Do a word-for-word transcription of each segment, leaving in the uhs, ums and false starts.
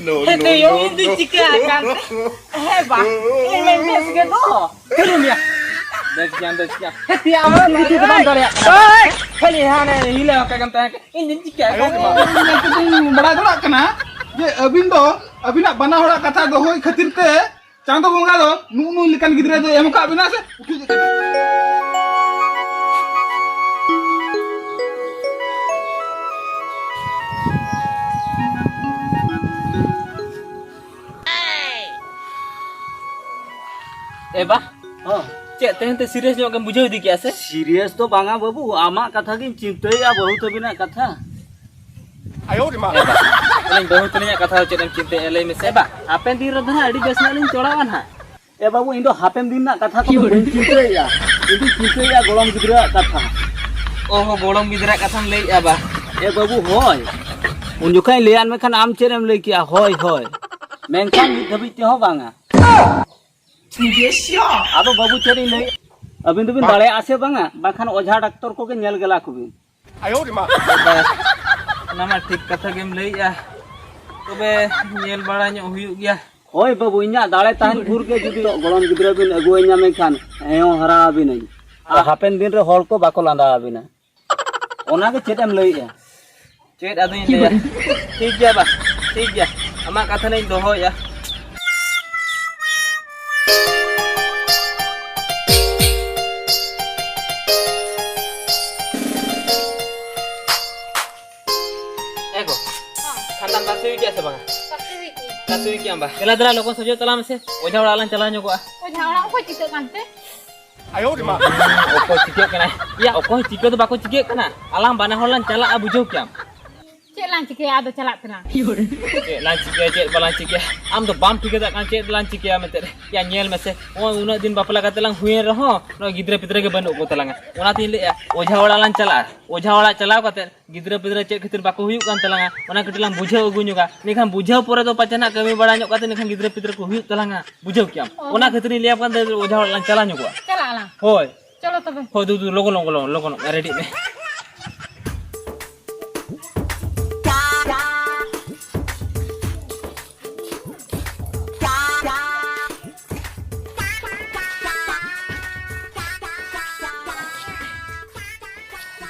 ᱦᱮᱸ, ᱛᱮᱭᱚᱝ, ᱤᱧ ᱫᱚᱧ ᱪᱤᱠᱟᱹ ᱟᱠᱟᱱ ᱛᱮ? ᱦᱮᱸ ᱵᱟ, ᱤᱧ ᱢᱟᱧ ᱵᱮᱥ ᱜᱮ ᱫᱚ᱾ ᱪᱟᱹᱞᱩ ᱢᱮᱭᱟ᱾ ᱵᱮᱥ ᱜᱮᱭᱟᱢ, ᱵᱮᱥ ᱜᱮᱭᱟᱢ᱾ ᱦᱮᱸ, ᱛᱮᱭᱟᱝ, ᱟᱢ ᱫᱚ ᱠᱤᱪᱷᱩ ᱫᱚ ᱵᱟᱢ ᱫᱟᱲᱮᱭᱟᱜ ᱠᱟᱱᱟ᱾ ᱳᱭ! ᱠᱷᱟᱹᱞᱤ ᱦᱟᱱᱮ ᱦᱤᱞᱟᱹᱣ ᱟᱠᱟ ᱜᱮᱢ ᱛᱟᱦᱮᱸ ᱠᱟᱱᱟ᱾ ᱤᱧ ᱫᱚᱧ ᱪᱤᱠᱟᱹ ᱟᱠᱟᱱ ᱛᱮ? ᱤᱧ ᱵᱟᱲᱟᱭ ᱫᱟᱲᱮᱭᱟᱜ ᱠᱟᱱᱟ ᱡᱮ ᱟᱹᱵᱤᱱ ᱫᱚ ᱟᱹᱵᱤᱱᱟᱜ ᱵᱟᱱᱟ ᱦᱚᱲᱟᱜ ᱠᱟᱛᱷᱟ ᱫᱚᱦᱚᱭ ᱠᱷᱟᱹᱛᱤᱨ ᱛᱮ ᱪᱟᱸᱫᱚ ᱵᱚᱸᱜᱟ ᱫᱚ ᱱᱩᱜᱼᱩ ᱱᱩᱭ ᱞᱮᱠᱟᱱ ᱜᱤᱫᱽᱨᱟᱹ ᱫᱚᱭ ᱮᱢ ᱟᱠᱟᱫ ᱵᱮᱱᱟ ᱥᱮ ᱩᱴᱷᱟᱹᱣ ᱠᱟᱱᱟ? ᱮ ᱵᱟ, ᱦᱚᱸ᱾ ᱪᱮᱫ ᱛᱮᱦᱮᱧ ᱛᱮ serious ᱧᱚᱜ ᱜᱮᱢ ᱵᱩᱡᱷᱟᱹᱣ ᱤᱫᱤ ᱠᱮᱜᱼᱟ ᱥᱮ? Serious ᱫᱚ ᱵᱟᱝᱟ ᱵᱟᱹᱵᱩ, ᱟᱢᱟᱜ ᱠᱟᱛᱷᱟ ᱜᱤᱧ ᱪᱤᱱᱛᱟᱹᱭᱮᱫᱼᱟ, ᱵᱟᱹᱦᱩ ᱛᱟᱹᱵᱤᱱᱟᱜ ᱠᱟᱛᱷᱟ᱾ ᱮ ᱵᱟ, ᱟᱹᱞᱤᱧ ᱵᱟᱹᱦᱩ ᱛᱟᱹᱞᱤᱧᱟᱜ ᱠᱟᱛᱷᱟ ᱫᱚ ᱪᱮᱫ ᱮᱢ ᱪᱤᱱᱛᱟᱹᱭᱮᱫᱼᱟ ᱞᱟᱹᱭ ᱢᱮᱥᱮ? ᱮ ᱵᱟ, ᱦᱟᱯᱮᱱ ᱫᱤᱱ ᱨᱮᱫᱚ ᱦᱟᱸᱜ ᱟᱹᱰᱤ ᱵᱮᱥ ᱧᱚᱜ ᱞᱤᱧ ᱪᱚᱲᱟᱣᱟ ᱱᱟᱦᱟᱜ᱾ ᱮ ᱵᱟᱹᱵᱩ, ᱤᱧ ᱫᱚ ᱦᱟᱯᱮᱱ ᱫᱤᱱ ᱨᱮᱱᱟᱜ ᱠᱟᱛᱷᱟ ᱠᱚᱫᱚ ᱵᱟᱹᱧ ᱪᱤᱱᱛᱟᱹᱭᱮᱫᱼᱟ, ᱤᱧ ᱫᱩᱧ ᱪᱤᱱᱛᱟᱹᱭᱮᱫᱼᱟ ᱜᱚᱲᱚᱢ ᱜᱤᱫᱽᱨᱟᱹᱣᱟᱜ ᱠᱟᱛᱷᱟ᱾ ᱚ ᱦᱚ, ᱜᱚᱲᱚᱢ ᱜᱤᱫᱽᱨᱟᱹᱣᱟᱜ ᱠᱟᱛᱷᱟᱢ ᱞᱟᱹᱭᱮᱫᱼᱟ ᱵᱟ? ᱮ ᱵᱟᱹᱵᱩ, ᱦᱳᱭ᱾ ᱩᱱ ᱡᱚᱠᱷᱟᱡ ᱤᱧ ᱞᱟᱹᱭᱟᱫ ᱢᱮᱠᱷᱟᱱ ᱟᱢ ᱪᱮᱫ ᱮᱢ ᱞᱟᱹᱭ ᱠᱮᱜᱼᱟ? ᱦᱳᱭ, ᱦᱳᱭ᱾ ᱢᱮᱱᱠᱷᱟᱱ ᱢᱤᱫ ᱫᱷᱟᱹᱵᱤᱡ ᱛᱮᱦᱚᱸ ᱵᱟᱝᱟ᱾ ᱟᱫᱚ ᱵᱟᱹᱵᱩ ᱪᱮᱫ ᱤᱧ ᱞᱟᱹᱭ, ᱟᱹᱵᱤᱱ ᱫᱚᱵᱤᱱ ᱫᱟᱲᱮᱭᱟᱜᱼᱟ ᱥᱮ ᱵᱟᱝᱟ? ᱵᱟᱝᱠᱷᱟᱱ ᱚᱡᱷᱟ ᱰᱟᱠᱛᱚᱨ ᱠᱚᱜᱮ ᱧᱮᱞ ᱜᱮᱞᱟ ᱠᱚᱵᱤᱱ᱾ ᱵᱟᱵᱟ, ᱚᱱᱟ ᱢᱟ ᱴᱷᱤᱠ ᱠᱟᱛᱷᱟ ᱜᱮᱢ ᱞᱟᱹᱭᱮᱜᱼᱟ, ᱛᱚᱵᱮ ᱧᱮᱞ ᱵᱟᱲᱟ ᱧᱚᱜ ᱦᱩᱭᱩᱜ ᱜᱮᱭᱟ᱾ ᱦᱳᱭ ᱵᱟᱹᱵᱩ, ᱤᱧᱟᱜ ᱫᱟᱲᱮ ᱛᱟᱦᱮᱱ ᱵᱷᱳᱨ ᱜᱮ ᱡᱩᱫᱤ ᱜᱚᱲᱚᱢ ᱜᱤᱫᱽᱨᱟᱹ ᱵᱤᱱ ᱟᱹᱜᱩ ᱟᱹᱧᱟ ᱢᱮᱱᱠᱷᱟᱱ ᱦᱮᱸ ᱦᱟᱨᱟ ᱟᱹᱵᱤᱱᱟᱹᱧ, ᱟᱨ ᱦᱟᱯᱮᱱ ᱫᱤᱱ ᱨᱮ ᱦᱚᱲ ᱠᱚ ᱵᱟᱠᱚ ᱞᱟᱸᱫᱟ ᱟᱹᱵᱤᱱᱟ᱾ ᱚᱱᱟ ᱜᱮ ᱪᱮᱫ ᱮᱢ ᱞᱟᱹᱭᱮᱜᱼᱟ? ᱪᱮᱫ ᱟᱫᱚᱧ ᱞᱟᱹᱭᱟ? ᱴᱷᱤᱠ ᱜᱮᱭᱟ ᱵᱟ, ᱴᱷᱤᱠ ᱜᱮᱭᱟ, ᱟᱢᱟᱜ ᱠᱟᱛᱷᱟ ᱱᱟᱧ ᱫᱚᱦᱚᱭᱮᱜᱼᱟ᱾ ᱮ ᱜᱚ, ᱦᱚᱸ᱾ ᱠᱷᱟᱱᱫᱟᱱ ᱛᱟᱥᱮ ᱦᱩᱭ ᱠᱮᱜᱼᱟ ᱥᱮ ᱵᱟᱝᱟ? ᱛᱟᱥᱮ ᱦᱩᱭ ᱠᱮᱜᱼᱟ᱾ ᱛᱟᱥᱮ ᱦᱩᱭ ᱠᱮᱜᱼᱟᱢ ᱵᱟ? ᱫᱮᱞᱟ ᱫᱮᱞᱟ, ᱞᱚᱜᱚᱱ ᱥᱚᱡᱷᱮ ᱪᱟᱞᱟᱜ ᱢᱮᱥᱮ, ᱚᱡᱷᱟ ᱚᱲᱟᱜ ᱞᱟᱝ ᱪᱟᱞᱟᱣ ᱧᱚᱜᱚᱜᱼᱟ᱾ ᱚᱡᱷᱟ ᱚᱲᱟᱜ ᱚᱠᱚᱭ ᱪᱤᱠᱟᱹᱜ ᱠᱟᱱᱛᱮ? ᱚᱠᱚᱭ ᱪᱤᱠᱟᱹᱜ ᱠᱟᱱᱟᱭ? ᱭᱟ, ᱚᱠᱚᱭ ᱪᱤᱠᱟᱹ ᱫᱚ ᱵᱟᱠᱚ ᱪᱤᱠᱟᱹᱜ ᱠᱟᱱᱟ᱾ ᱟᱞᱟᱝ ᱵᱟᱱᱟ ᱦᱚᱲ ᱞᱟᱝ ᱪᱟᱞᱟᱜᱼᱟ, ᱵᱩᱡᱷᱟᱹᱣ ᱠᱮᱜᱼᱟᱢ? ᱪᱮᱫ ᱞᱟᱝ ᱪᱤᱠᱟᱹᱭᱟ ᱟᱫᱚ ᱪᱟᱞᱟᱜ ᱛᱮᱞᱟᱝ? ᱪᱮᱫ ᱞᱟᱝ ᱪᱤᱠᱟᱹᱭᱟ, ᱪᱮᱫ ᱵᱟᱞᱟᱝ ᱪᱤᱠᱟᱹᱭᱟ? ᱟᱢ ᱫᱚ ᱵᱟᱢ ᱴᱷᱤᱠᱟᱹ ᱫᱟᱲᱮᱭᱟᱜ ᱠᱟᱱᱟ ᱪᱮᱫ ᱞᱟᱝ ᱪᱤᱠᱟᱹᱭᱟ ᱢᱮᱱᱛᱮ᱾ ᱭᱟ, ᱧᱮᱞ ᱢᱮᱥᱮ, ᱱᱚᱜᱼᱚᱭ ᱩᱱᱟᱹᱜ ᱫᱤᱱ ᱵᱟᱯᱞᱟ ᱠᱟᱛᱮ ᱞᱟᱝ ᱦᱩᱭᱮᱱ ᱨᱮᱦᱚᱸ ᱱᱚᱜᱼᱚᱭ ᱜᱤᱫᱽᱨᱟᱹ ᱯᱤᱫᱽᱨᱟᱹ ᱜᱮ ᱵᱟᱹᱱᱩᱜ ᱠᱚ ᱛᱟᱞᱟᱝᱟ᱾ ᱚᱱᱟᱛᱤᱧ ᱞᱟᱹᱭᱮᱫᱼᱟ, ᱚᱡᱷᱟ ᱚᱲᱟᱜ ᱞᱟᱝ ᱪᱟᱞᱟᱜᱼᱟ᱾ ᱚᱡᱷᱟ ᱚᱲᱟᱜ ᱪᱟᱞᱟᱣ ᱠᱟᱛᱮ ᱜᱤᱫᱽᱨᱟᱹ ᱯᱤᱫᱽᱨᱟᱹ ᱪᱮᱫ ᱠᱷᱟᱹᱛᱤᱨ ᱵᱟᱠᱚ ᱦᱩᱭᱩᱜ ᱠᱟᱱ ᱛᱟᱞᱟᱝᱟ, ᱚᱱᱟ ᱠᱟᱹᱴᱤᱡ ᱞᱟᱝ ᱵᱩᱡᱷᱟᱹᱣ ᱟᱹᱜᱩ ᱧᱚᱜᱟ᱾ ᱤᱱᱟᱹᱠᱷᱟᱱ ᱵᱩᱡᱷᱟᱹᱣ ᱯᱚᱨᱮ ᱫᱚ ᱯᱟᱪᱮ ᱱᱟᱜ ᱠᱟᱹᱢᱤ ᱵᱟᱲᱟ ᱧᱚᱜ ᱠᱟᱛᱮ ᱤᱱᱟᱹᱠᱷᱟᱱ ᱜᱤᱫᱽᱨᱟᱹ ᱯᱤᱫᱽᱨᱟᱹ ᱠᱚ ᱦᱩᱭᱩᱜ ᱛᱟᱞᱟᱝᱟ᱾ ᱵᱩᱡᱷᱟᱹᱣ ᱠᱮᱜᱼᱟᱢ? ᱚ᱾ ᱚᱱᱟ ᱠᱷᱟᱹᱛᱤᱨᱤᱧ ᱞᱟᱹᱭᱟᱢ ᱠᱟᱱ ᱛᱟᱦᱮᱸ, ᱚᱡᱷᱟ ᱚᱲᱟᱜ ᱞᱟᱝ ᱪᱟᱞᱟᱣ ᱧᱚᱜᱚᱜᱼᱟ᱾ ᱪᱟᱞᱟᱜ ᱟᱞᱟᱝ᱾ ᱦᱳᱭ᱾ ᱪᱚᱞᱚ ᱛᱚᱵᱮ᱾ ᱦᱳᱭ, ᱫᱩ, ᱫᱩ, ᱞᱚᱜᱚᱱ, ᱞᱚᱜᱚᱱ, ᱞᱚᱜᱚᱱ, ᱞᱚᱜᱚᱱ, ᱨᱮᱰᱤᱜ ᱢᱮ᱾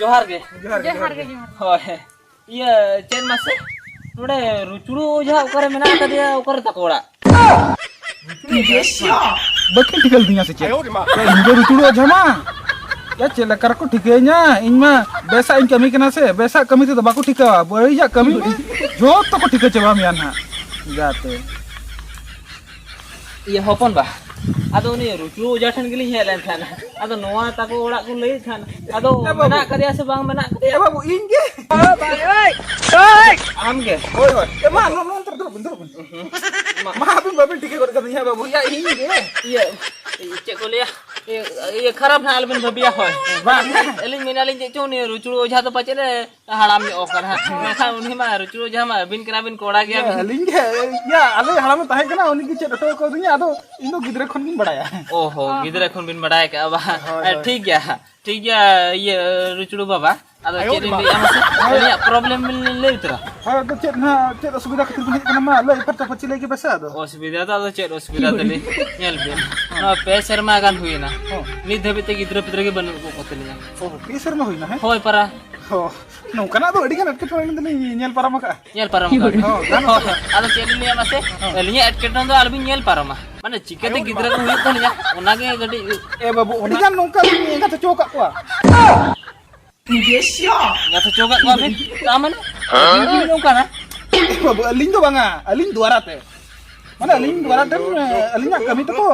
ᱡᱚᱦᱟᱨ ᱜᱮ᱾ ᱡᱚᱦᱟᱨ ᱜᱮ, ᱡᱚᱦᱟᱨ ᱡᱚᱦᱟᱨ ᱜᱮ, ᱜᱮ᱾ ᱡᱚᱦᱟᱨ᱾ ᱦᱳᱭ᱾ ᱤᱭᱟᱹ, ᱪᱮᱫ ᱢᱟᱥᱮ? ᱱᱚᱰᱮ ᱨᱩᱪᱩᱲᱩ ᱚᱡᱷᱟ ᱚᱠᱟᱨᱮ ᱢᱮᱱᱟᱜ ᱟᱠᱟᱫᱮᱭᱟ? ᱚᱠᱟᱨᱮ ᱛᱟᱠᱚ ᱚᱲᱟᱜ? ᱵᱟᱹᱠᱤᱱ ᱴᱷᱤᱠᱟᱹ ᱞᱤᱫᱤᱧᱟ ᱥᱮ ᱪᱮᱫ? ᱤᱧ ᱫᱚ ᱨᱩᱪᱩᱲᱩ ᱚᱡᱷᱟ ᱢᱟ᱾ ᱭᱟ, ᱪᱮᱫ ᱞᱮᱠᱟ ᱨᱮᱠᱚ ᱴᱷᱤᱠᱟᱹᱭᱤᱧᱟ? ᱤᱧ ᱢᱟ ᱵᱮᱥᱟᱜ ᱤᱧ ᱠᱟᱹᱢᱤ ᱠᱟᱱᱟ ᱥᱮ, ᱵᱮᱥᱟᱜ ᱠᱟᱹᱢᱤ ᱛᱮᱫᱚ ᱵᱟᱠᱚ ᱴᱷᱤᱠᱟᱹᱣᱟ, ᱵᱟᱹᱲᱤᱡᱟᱜ ᱠᱟᱹᱢᱤ ᱡᱚᱛᱚ ᱠᱚ ᱴᱷᱤᱠᱟᱹ ᱪᱟᱵᱟ ᱢᱮᱭᱟ ᱱᱟᱦᱟᱜ᱾ ᱡᱟᱛᱮ᱾ ᱤᱭᱟᱹ, ᱦᱚᱯᱚᱱ ᱵᱟ, ᱟᱫᱚ ᱩᱱᱤ ᱨᱩᱪᱩᱲᱩ ᱚᱡᱷᱟ ᱴᱷᱮᱱ ᱜᱮᱞᱤᱧ ᱦᱮᱡ ᱞᱮᱱ ᱛᱟᱦᱮᱱᱟ᱾ ᱟᱫᱚ ᱱᱚᱣᱟ ᱛᱟᱠᱚ ᱚᱲᱟᱜ ᱠᱚ ᱞᱟᱹᱭᱮᱫ ᱛᱟᱦᱮᱱ, ᱟᱫᱚ ᱮ ᱵᱟᱹᱵᱩ᱾ ᱢᱮᱱᱟᱜ ᱟᱠᱟᱫᱮᱭᱟ ᱥᱮ ᱵᱟᱝ ᱢᱮᱱᱟᱜ ᱟᱠᱟᱫᱮᱭᱟ? ᱮ ᱵᱟᱹᱵᱩ, ᱤᱧ ᱜᱮ᱾ ᱟᱢ ᱜᱮ? ᱦᱳᱭ, ᱦᱳᱭ᱾ ᱮ ᱢᱟ, ᱱᱚ-, ᱱᱚ-, ᱱᱚᱱᱛᱮ ᱨᱮ ᱫᱩᱲᱩᱵ ᱵᱤᱱ, ᱫᱩᱲᱩᱵ ᱵᱤᱱ᱾ ᱢᱟ᱾ ᱢᱟ, ᱟᱹᱵᱤᱱ ᱵᱟᱹᱵᱤᱱ ᱴᱷᱤᱠᱟᱹ ᱜᱚᱫ ᱠᱟᱫᱤᱧᱟ ᱵᱟᱹᱵᱩ, ᱭᱟ, ᱤᱧ ᱜᱮ᱾ ᱤᱭᱟᱹ, ᱪᱮᱫ ᱠᱚ ᱞᱟᱹᱭᱟ? ᱤᱭᱟᱹ, ᱤᱭᱟᱹ, ᱠᱷᱟᱨᱟᱯ ᱱᱟᱦᱟᱜ ᱟᱞᱚᱵᱤᱱ ᱵᱷᱟᱹᱵᱤᱭᱟ, ᱦᱳᱭ᱾ ᱵᱟᱝ᱾ ᱟᱹᱞᱤᱧ ᱢᱮᱱᱟᱞᱤᱧ ᱪᱮᱫ ᱪᱚᱝ, ᱩᱱᱤ ᱨᱩᱪᱩᱲᱩ ᱚᱡᱷᱟ ᱫᱚ ᱯᱟᱪᱮᱫ ᱮ ᱦᱟᱲᱟᱢ ᱧᱚᱜ ᱠᱟᱱᱟ᱾ ᱢᱮᱱᱠᱷᱟᱱ ᱩᱱᱤ ᱢᱟ ᱨᱩᱪᱩᱲᱩ ᱚᱡᱷᱟ ᱢᱟ ᱟᱹᱵᱤᱱ ᱠᱟᱱᱟ ᱵᱤᱱ, ᱠᱚᱲᱟ ᱜᱮᱭᱟ ᱵᱤᱱ᱾ ᱟᱹᱞᱤᱧ ᱜᱮ, ᱭᱟ, ᱟᱞᱮ ᱦᱟᱲᱟᱢᱮ ᱛᱟᱦᱮᱸ ᱠᱟᱱᱟ, ᱩᱱᱤ ᱜᱮ ᱪᱮᱫ ᱦᱚᱴᱚ ᱠᱟᱣᱫᱤᱧᱟ, ᱟᱫᱚ ᱤᱧ ᱫᱚ ᱜᱤᱫᱽᱨᱟᱹ ᱠᱷᱚᱱ ᱜᱤᱧ ᱵᱟᱲᱟᱭᱟ᱾ ᱚ ᱦᱚᱸ, ᱜᱤᱫᱽᱨᱟᱹ ᱠᱷᱚᱱ ᱵᱤᱱ ᱵᱟᱲᱟᱭ ᱠᱟᱜᱼᱟ ᱵᱟᱝ? ᱦᱳᱭ, ᱦᱳᱭ᱾ ᱴᱷᱤᱠ ᱜᱮᱭᱟ, ᱴᱷᱤᱠ ᱜᱮᱭᱟ, ᱤᱭᱟᱹ, ᱨᱩᱪᱩᱲᱩ ᱵᱟᱵᱟ, ᱟᱫᱚ ᱟᱭᱳ ᱪᱮᱫ ᱨᱮ ᱞᱤᱧ ᱢᱟ᱾ ᱞᱟᱹᱭᱟ ᱢᱟᱥᱮ? ᱦᱳᱭ᱾ ᱟᱹᱞᱤᱧᱟᱜ problem ᱵᱤᱱ ᱞᱟᱹᱭ ᱩᱛᱟᱹᱨᱟ᱾ ᱦᱳᱭ, ᱟᱫᱚ ᱪᱮᱫ ᱱᱟᱦᱟᱜ, ᱪᱮᱫ ᱚᱥᱩᱵᱤᱫᱷᱟ ᱠᱷᱟᱹᱛᱤᱨ ᱵᱤᱱ ᱦᱮᱡ ᱠᱟᱱᱟ? ᱢᱟ ᱞᱟᱹᱭ ᱯᱷᱟᱨᱪᱟ ᱯᱷᱟᱹᱨᱪᱤ ᱞᱟᱹᱭ ᱜᱮ ᱵᱮᱥᱟ ᱟᱫᱚ᱾ ᱚᱥᱩᱵᱤᱫᱷᱟ ᱛᱟᱹᱞᱤᱧ, ᱧᱮᱞ ᱵᱤᱱ, ᱱᱚᱣᱟ ᱯᱮ ᱥᱮᱨᱢᱟ ᱜᱟᱱ ᱦᱩᱭᱮᱱᱟ, ᱦᱚᱸ᱾ ᱱᱤᱛ ᱫᱷᱟᱹᱵᱤᱡ ᱛᱮ ᱜᱤᱫᱽᱨᱟᱹ ᱯᱤᱫᱽᱨᱟᱹ ᱜᱮ ᱵᱟᱹᱱᱩᱜ ᱠᱚ ᱛᱟᱹᱞᱤᱧᱟ᱾ ᱚ, ᱯᱮ ᱥᱮᱨᱢᱟ ᱦᱩᱭᱱᱟ, ᱦᱮᱸ? ᱦᱳᱭ, ᱯᱟᱨᱟ᱾ ᱚ, ᱱᱚᱝᱠᱟᱱᱟᱜ ᱫᱚ ᱟᱹᱰᱤ ᱜᱟᱱ ᱮᱴᱠᱮᱴᱚᱬᱮ ᱟᱹᱞᱤᱧ ᱫᱚᱞᱤᱧ ᱧᱮᱞ ᱯᱟᱨᱚᱢ ᱟᱠᱟᱫᱼᱟ᱾ ᱧᱮᱞ ᱯᱟᱨᱚᱢ ᱟᱠᱟᱫ᱾ ᱦᱚᱸ, ᱜᱟᱱᱚᱜ ᱦᱳᱭ, ᱜᱮᱭᱟ᱾ ᱟᱫᱚ ᱪᱮᱫ ᱞᱤᱧ ᱞᱟᱹᱭᱟ ᱢᱟᱥᱮ? ᱦᱚᱸ᱾ ᱟᱹᱞᱤᱧᱟᱜ ᱮᱴᱠᱮᱴᱚᱬᱮ ᱫᱚ ᱟᱞᱚᱵᱤᱱ ᱧᱮᱞ ᱯᱟᱨᱚᱢᱟ᱾ ᱢᱟᱱᱮ ᱪᱤᱠᱟᱹᱛᱮ ᱟᱭᱳ ᱨᱮ ᱜᱤᱫᱽᱨᱟᱹ ᱢᱟ᱾ ᱠᱚ ᱦᱩᱭᱩᱜ ᱛᱟᱹᱞᱤᱧᱟ, ᱚᱱᱟᱜᱮ ᱠᱟᱹᱴᱤᱡ᱾ ᱮ ᱵᱟᱹᱵᱩ, ᱟᱹᱰᱤ ᱜᱟᱱ ᱱᱚᱝᱠᱟ ᱞᱤᱧ ᱮᱸᱜᱟᱛ ᱦᱚᱪᱚ ᱟᱠᱟᱫ ᱠᱚᱣᱟ᱾ ᱮᱸᱜᱟᱛ ᱦᱚᱪᱚ ᱟᱠᱟᱫ ᱠᱚᱣᱟ ᱵᱤᱱ? ᱛᱟ ᱢᱟᱱᱮ? ᱟᱹᱵᱤᱱ ᱵᱤᱱ ᱱᱚᱝᱠᱟᱱᱟ? ᱮ ᱵᱟᱹᱵᱩ, ᱟᱹᱞᱤᱧ ᱫᱚ ᱵᱟᱝᱟ, ᱟᱹᱞᱤᱧ ᱫᱩᱣᱟᱨᱟ ᱛᱮ᱾ ᱢᱟᱱᱮ ᱟᱹᱞᱤᱧ ᱫᱩᱣᱟᱨᱟ ᱛᱮ, ᱟᱹᱞᱤᱧᱟᱜ ᱠᱟᱹᱢᱤ ᱛᱮᱠᱚ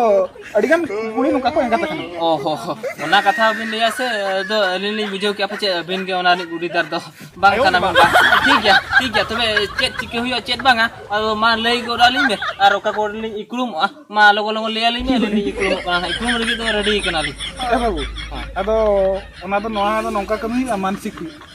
ᱟᱹᱰᱤ ᱜᱟᱱ ᱠᱩᱲᱤ ᱱᱚᱝᱠᱟ ᱠᱚ ᱮᱸᱜᱟᱛ ᱟᱠᱟᱱᱟ᱾ ᱚ ᱦᱚ ᱦᱚ, ᱚᱱᱟ ᱠᱟᱛᱷᱟ ᱵᱤᱱ ᱞᱟᱹᱭᱟ ᱥᱮ, ᱟᱫᱚ ᱟᱹᱞᱤᱧ ᱞᱤᱧ ᱵᱩᱡᱷᱟᱹᱣ ᱠᱮᱜᱼᱟ ᱯᱟᱪᱮᱫ ᱟᱹᱵᱤᱱ ᱜᱮ ᱚᱱᱟ ᱨᱤᱱᱤᱡ ᱜᱩᱰᱤᱫᱟᱨ ᱫᱚ᱾ ᱵᱟᱝ ᱟᱭᱳ ᱠᱟᱱᱟ ᱵᱟᱵᱟ᱾ ᱵᱤᱱ, ᱵᱟᱝ᱾ ᱴᱷᱤᱠ ᱜᱮᱭᱟ, ᱴᱷᱤᱠ ᱜᱮᱭᱟ, ᱛᱚᱵᱮ ᱪᱮᱫ ᱪᱤᱠᱟᱹ ᱦᱩᱭᱩᱜᱼᱟ, ᱪᱮᱫ ᱵᱟᱝᱟ, ᱟᱫᱚ ᱢᱟ ᱞᱟᱹᱭ ᱜᱚᱫ ᱟᱹᱞᱤᱧ ᱵᱮᱱ, ᱟᱨ ᱚᱠᱟ ᱠᱚᱨᱮ ᱞᱤᱧ ᱤᱠᱲᱩᱢᱚᱜᱼᱟ, ᱢᱟ ᱞᱚᱜᱚᱱ ᱞᱚᱜᱚᱱ ᱞᱟᱹᱭ ᱟᱹᱞᱤᱧ ᱵᱮᱱ, ᱟᱹᱞᱤᱧ ᱞᱤᱧ ᱤᱠᱲᱩᱢᱚᱜ ᱠᱟᱱᱟ ᱦᱟᱸᱜ, ᱤᱠᱲᱩᱢ ᱞᱟᱹᱜᱤᱫ ᱫᱚ ᱨᱮᱰᱤ ᱠᱟᱱᱟᱞᱤᱧ᱾ ᱮ ᱵᱟᱹᱵᱩ, ᱦᱮᱸ᱾ ᱟᱫᱚ ᱚᱱᱟ ᱫᱚ, ᱱᱚᱣᱟ ᱫᱚ ᱱᱚᱝᱠᱟ ᱠᱟᱹᱢᱤ ᱦᱩᱭᱩᱜᱼᱟ, ᱢᱟᱱᱥᱤᱠ ᱦᱩᱭᱩᱜᱼᱟ᱾